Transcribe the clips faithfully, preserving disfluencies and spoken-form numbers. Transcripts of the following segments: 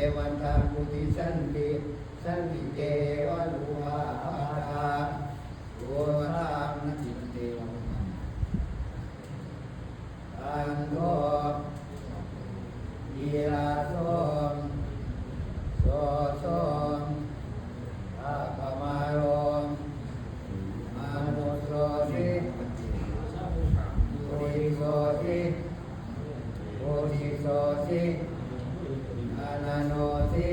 Evantaṃ vuṭṭhisanti, santike evaṃ upapadā. Uttamaṃ natthi bhante. Khandho, niraso, soso, appamāro, manussoti, purisosi, usisosi, ananosi,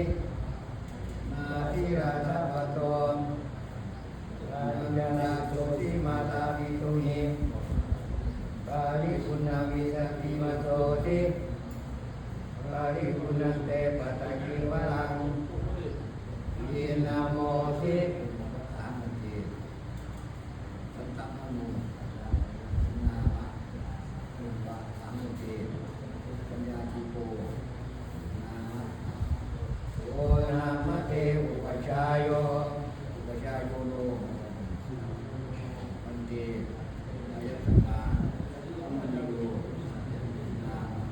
nāsi raddhapato, kañcanassosi mātāpitūhi, paripuṇṇavīsatimāsosi, paripuṇṇaṃ te pattacīvaraṃ, khiṇamosi, santamano, nāma, nāma, paññādhiko, nāma, so nāma te upajjhāyo, upajjhāyo no, bhante, āyasmā, amaññayo, nāma.